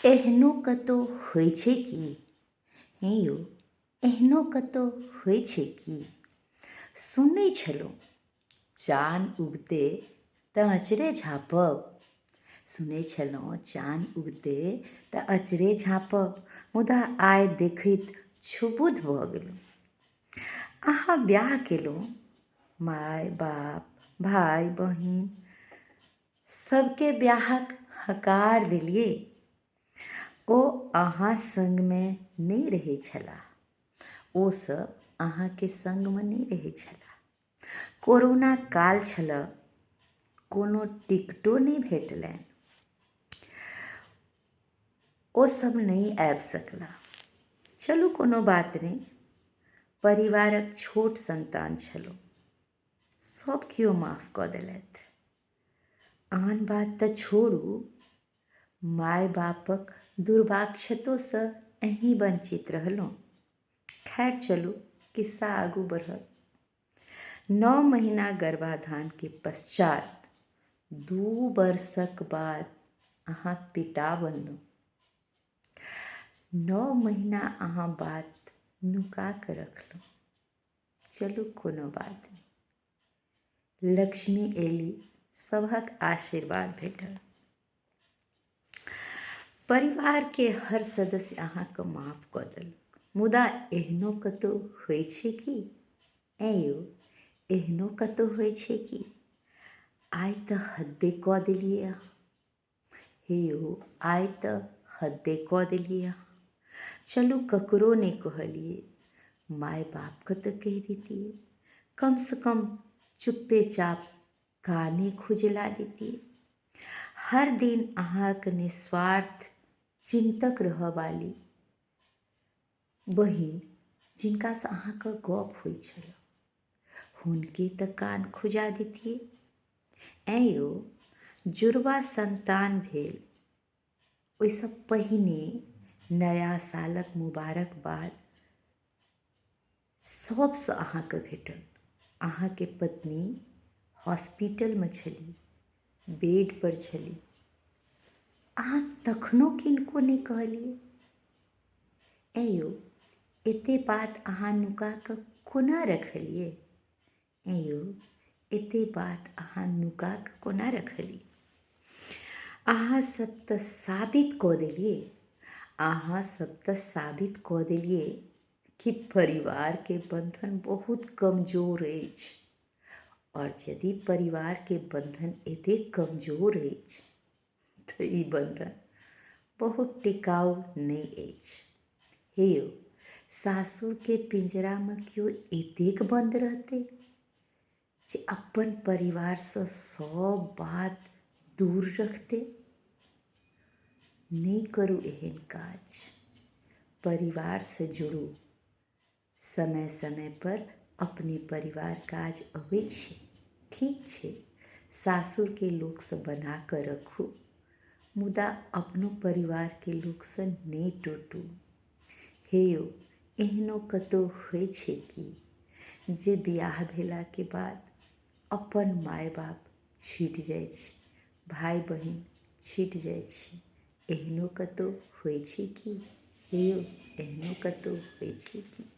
एहनो कतौ होइ छै की? हे यौ, एहनो कतौ होइ छै की? सुनै छलहुँ चान उगते तऽ अँचरे झाँपब। सुनै छलहुँ चान उगते तऽ अँचरे झाँपब, मुदा आइ देखैत छुबुध भऽ गेलहुँ। अहाँ ब्याह केलहुँ, माय बाप भाय बहिन सबके ब्याहक हकार देलियै। ओ अहाँ संगमे नहि रहै छलाह। ओ सब अहाँके संगमे नहि रहै छलाह। कोरोना काल छलऽ, कोनो टिकटो नहि भेटलनि। ओ सब नहि आबि सकला। चलू कोनो बात नहि, परिवारक छोट संतान छलहुँ। सब केओ माफ कऽ देलथि। आन बात तऽ छोड़ू, माय बापक दुर्वाक्षतोसँ अहीं वञ्चित रहलहुँ। खैर चलू, किस्सा आगू बढ़ल। 9 महीना गर्भाधानके पश्चात 2 वर्षक बाद अहाँ पिता बनलहुँ। 9 महीना अहाँ बात नुका कऽ रखलहुँ। चलू कोनो बात नहि, लक्ष्मी एली, सभक आशीर्वाद भेटल। परिवारके हर सदस्य अहाँके माफ कऽ देलक। मुदा एहनो कतौ होइ छै की? ऐं यौ, एहनो कतौ होइ छै की? आइ तऽ हद्दे कऽ देलियै अहाँ। हे यौ, आइ तऽ हद्दे कऽ देलियै अहाँ। चलू ककरो नहि कहलियै, माय बापके तऽ कहि दितियै। कमसँ कम चुप्पे चाप काने खुजला दितियै। हर दिन अहाँके निस्वार्थ चिन्तक रहऽ वाली बहिन, जिनकासँ अहाँके गप होइ छल, हुनके तऽ कान खुजा दितियै। ऐं यौ, जुड़वा संतान भेल ओहिसँ पहिने नया सालक मुबारकबाद सबसँ अहाँके भेटल। अहाँके पत्नी हॉस्पिटलमे छली, बेड पर छली, अहाँ तखनो किनको नहि कहलियै। ऐं यौ, एते बात अहाँ नुका कऽ कोना रखलियै? ऐं यौ, एते बात अहाँ नुका कऽ कोना रखलियै? अहाँ सब तऽ साबित कऽ देलियै, अहाँ सब तऽ साबित कऽ देलियै कि परिवारके बन्धन बहुत कमजोर अछि। आओर यदि परिवारके बन्धन एतेक कमजोर अछि तऽ ई बन्धन बहुत टिकाउ नहि अछि। हे यौ, सासुरके पिंजरामे केओ एतेक बन्द रहतै जे अपन परिवारसँ सब बात दूर रखतै? नहि करू एहन काज। परिवारसँ जुड़ू। समय समय पर अपने परिवार काज अबै छै। ठीक छै, सासुरके लोकसँ बना कऽ रखू, मुदा अपनो परिवारके लोकसँ नहि टूटू। हे यौ, एहनो कतौ होइ छै की जे बियाह भेलाके बाद अपन माय बाप छूटि जाइ छै, भाय बहिन छूटि जाइ छै? एहनो कतौ होइ छै की? हे यौ, एहनो कतौ होइ छै की?